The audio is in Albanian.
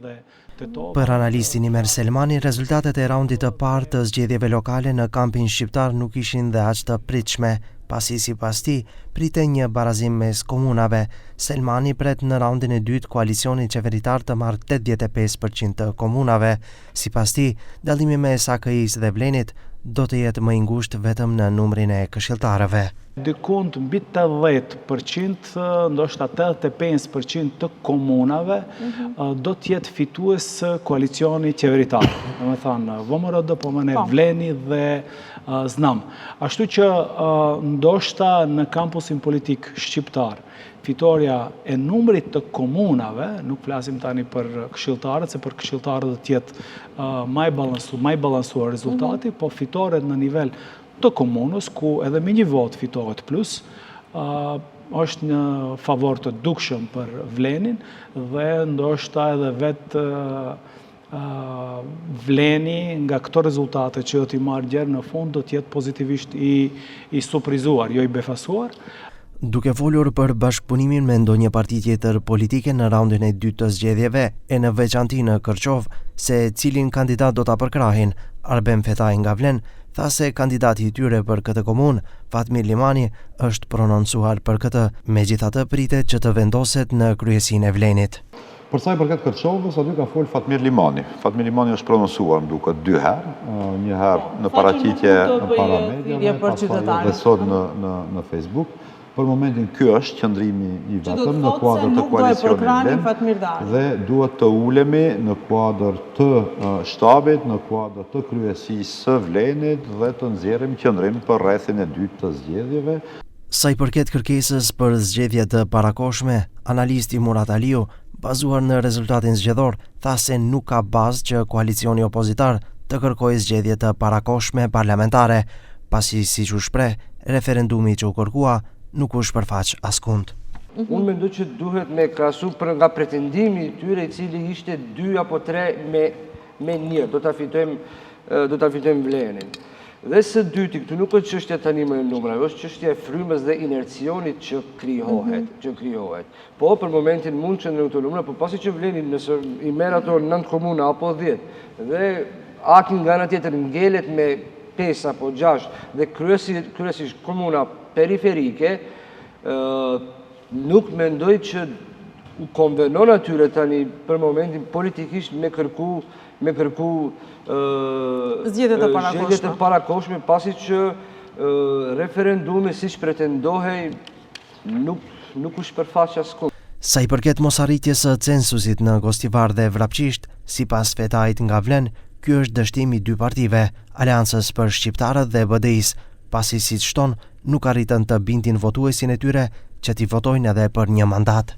dhe Tetova. Për analistin Imer Selmani, rezultatet e raundit të parë të zgjedhjeve lokale në kampin shqiptar nuk ishin dhe aq të pritshme, pasi sipas tij, pritej një barazim mes komunave. Selmani pret në raundin e dytë koalicioni qeveritar të marrë 85% të komunave. Sipas tij, dallimi mes AKI-së dhe Vlenit do të jetë më i ngushtë vetëm në numrin e këshilltarëve. Dikund mbi 80%, ndoshta 85% të komunave do të jetë fitues koalicioni qeveritar. Domethënë, VMRO-DPMNE, po. Vleni dhe Znam. Ashtu që ndoshta në kampusin politik shqiptar, fitorja e numrit të komunave, nuk flasim tani për këshilltarët, se për këshilltarët do të jetë ma i balansu, ma i balansuar rezultati, mhm. po fitoret në nivel të komunës, ku edhe me një votë fitohet plus, është në favor të dukshëm për Vlenin dhe ndoshta edhe vetë Vleni nga këto rezultate që do t'i marrë gjer në fund do të jetë pozitivisht i, i surprizuar, jo i befasuar. Duke folur për bashkëpunimin me ndonjë parti tjetër politike në raundin e dytë të zgjedhjeve e në veçanti në Kërçovë, se cilin kandidat do ta përkrahin, Arben Fetai nga Vlen tha se kandidati i tyre për këtë komunë, Fatmir Limani, është prononcuar për këtë, megjithatë pritet që të vendoset në kryesinë e Vlenit. Për sa i përket Kërçovës, aty ka fol Fatmir Limani. Fatmir Limani është prononcuar, më duket, dy herë, një herë po, në paraqitje para mediave, pastaj edhe sot në në në Facebook. Për momentin ky është qëndrimi i vetëm në kuadër të koalicionit Vlen dhe duhet të ulemi në kuadër të shtabit, në kuadër të kryesisë së Vlenit dhe të nxjerrim qëndrim për rrethin e dytë të zgjedhjeve. Sa i përket kërkesës për zgjedhje të parakohshme, analisti Murat Aliu, bazuar në rezultatin zgjedhor, tha se nuk ka bazë që koalicioni opozitar të kërkojë zgjedhje të parakohshme parlamentare, pasi siç u shpreh, referendumi që u kërkua nuk u shpërfaq askund. Unë mendoj që duhet me krahasu për nga pretendimi i tyre i cili ishte 2 apo 3 me me 1, do ta fitojmë do ta fitojmë Vlenin. Dhe së dyti, këtu nuk është çështja tani më e numrave, është çështja e frymës dhe inercionit që krijohet, mhm. që krijohet. Po, për momentin mund që në këto numra, po pasi që Vleni nëse i merr ato 9 komuna apo 10, dhe AKI nga ana tjetër ngelet me 5 apo 6, dhe kryesisht komuna periferike, Nuk mendoj që u konvenon atyre tani për momentin politikisht me kërku me kërku zgjedhje të parakohshme. Zgjedhje të parakohshme pasi që referendumi siç pretendohej nuk nuk u shpërfaq askund. Sa i përket mosarritjes së censusit në Gostivar dhe Vrapçisht, sipas Fetait nga Vlen, ky është dështim i dy partive, Aleancës për Shqiptarët dhe BDI-së, pasi siç shton, nuk arritën të bindin votuesin e tyre që t'i votojnë edhe për një mandat.